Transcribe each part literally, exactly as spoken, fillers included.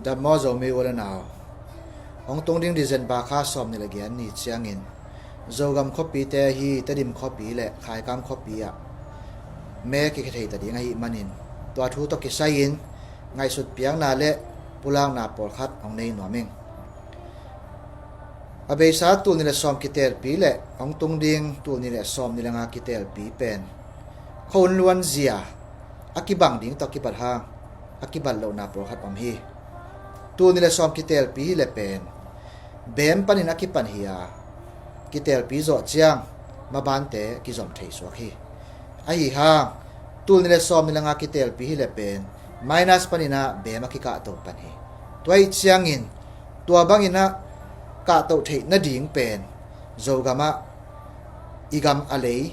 Dam maw Zomi u le nau. Hong tung ding December kha sawm nih le giat ni ciangin Zogam khuapite ahi Tedim khuapi le Khaikam khuapi ah me kikhe thei ta ding ahih manin tua thu tawh kisai-in ngaihsut piakna le pulakna pawlkhat hong nei nuam ing. A beisa tul nih le sawm kitelpi le hong tung ding tul nih le sawm nih le nga kitelpi pen khuahun luanzia a kibang ding tawh kibat hang a kibat lohna pawlkhat om hi. Tul nih le sawm kitelpi hi le pen beem panin a kipan hi a, kitelpi zawh ciang mabante kizom thei suak hi. Ahi hang tul nih le sawm nih le nga kitelpi hi le pen minus panin ah beem a kikahto pan hi. Tua ahih ciangin tua bangin ah kahtoh theih nading pen Zogam ah i gam a lei,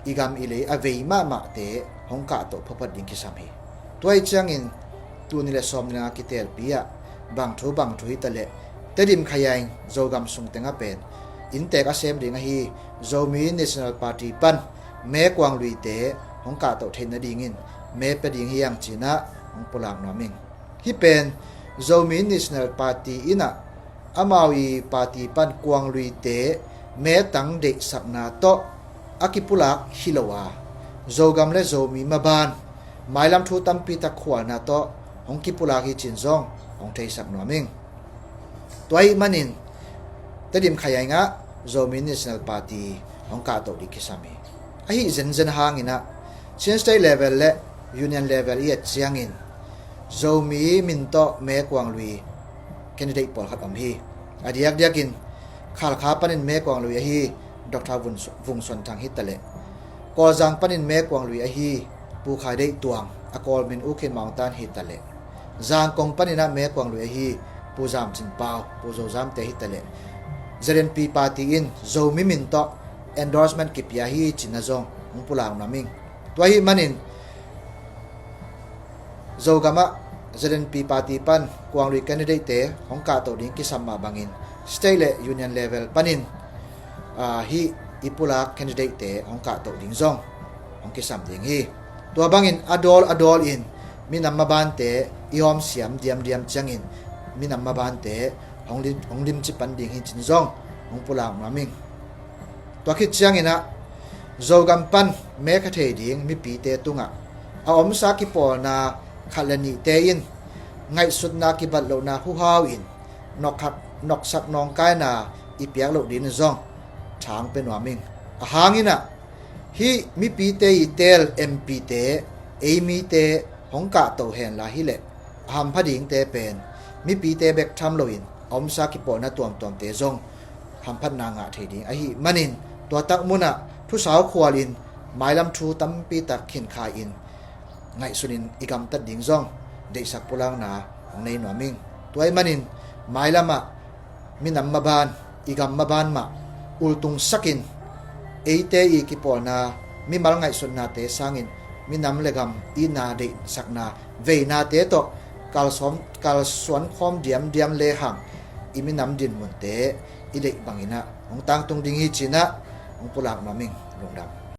i gam i lei a vei mahmahte hong kahtoh phuaphuat ding kisam hi. Tua ahih ciangin tul nih le sawm nih le nga kitelpi ah bang thu bang thu hi ta leh Tedim Khayaing Zogam sung teng ah pen inntek a sem ding ahi Zomi National Party pan me kuang luite hong kahtoh theih nadingin me pia ding hi hang ci-in ah hong pulak nuam ing. Hih pen Zomi National Party in ah amau i party pan kuang luite me tang deihsakna tawh a kipulak hi lo a, Zogam le Zomi maban mailam thu tampi tak khualna tawh hong kipulak hi ci-in zong hong theisak nuam ing. Tua ahih manin Tedim Khayaing ah Zomi National Party hong kahtoh ding kisam hi. Ahi zenzen hangin ah Chin State level le Union level i et ciangin Zomi min tawh me kuang lui candidate pawlkhat om hi. A diakdiakin Khalkha panin me kuang lui ahi Doctor Vung Suan Thang hi ta leh, Kawlzang panin me kuang lui ahi Pu Khai Deih Tuang, a Kawl min U Khin Maung Tan hi ta leh, Zangkong panin ah me kuang lui ahi Pu Zam Cin Pau, Pu Zo Zam te hi ta leh, Z N P party in Zomi min tawh endorsement kipia hi ci-in ah zong hong pulak nuam ing. Tua ahih manin Zogam ah Z N P party pan kuang lui candidate te hong kahtoh ding kisam mah bangin state le union level panin ah hih i pulak candidate te hong kahtoh ding zong hong kisam ding hi. Tua bangin a dawl a dawl in minam mabante i hawmsiam diamdiam ciangin minam mabante hong lim, hong limci pan ding hi ci-in zong hong pulak nuam ing. Tua khit ciangin ah Zogam pan me kha thei ding mipite tungah a omsa kipawlna khat le nihte in ngaihsutna kibat lohna huhau in noksak, noksak nawngkaina i piak loh dingin zong thang pia nuam ing. A hangin ah hih mipite i teel M P te ei mite hong kahto henla hi leh a hampha dingte pen mipite bek tham loin a omsa kipawlna tuamtuamte zong hamphatna ngah thei ding ahih manin tua tak munah thusau khualin mailam thu tampi tak khinkha-in ngaihsunin i gamtat ding zong deihsak pulakna hong nei nuam ing. Tua ahih manin mailamah minam maban, i gam maban mah ultungsakin eite i kipawlna mimal ngaihsutnate sangin minam le gam itna deihsakna veinate tawh kalsawm, kalsuan khawm diamdiam lehang i minam dinmunte i deih bangin ah hong tangtung ding hi ci-in ah hong pulak nuam ing. Lungdam.